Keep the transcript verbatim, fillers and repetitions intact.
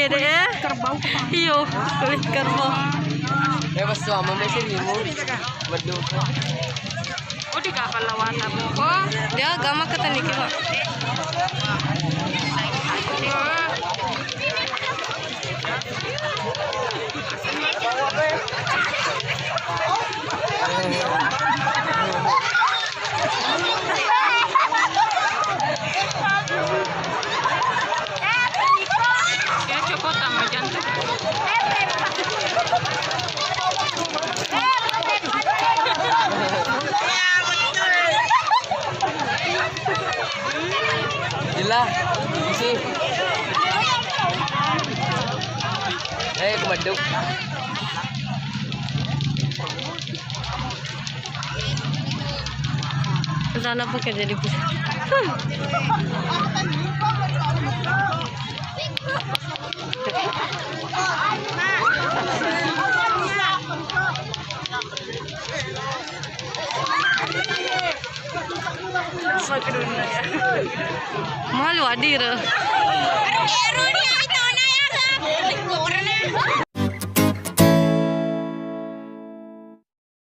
Deh, iyo, kulit kerbau. Eh, pas suami masih rimu. Waduh. Oh, di kapal lawata, Bu. Oh, dia agama kata niki, Pak. Ya, coba tambah jantung. Gila, isi. Eh, kebeduk. Sana pakai jadi pusat. Malu adira.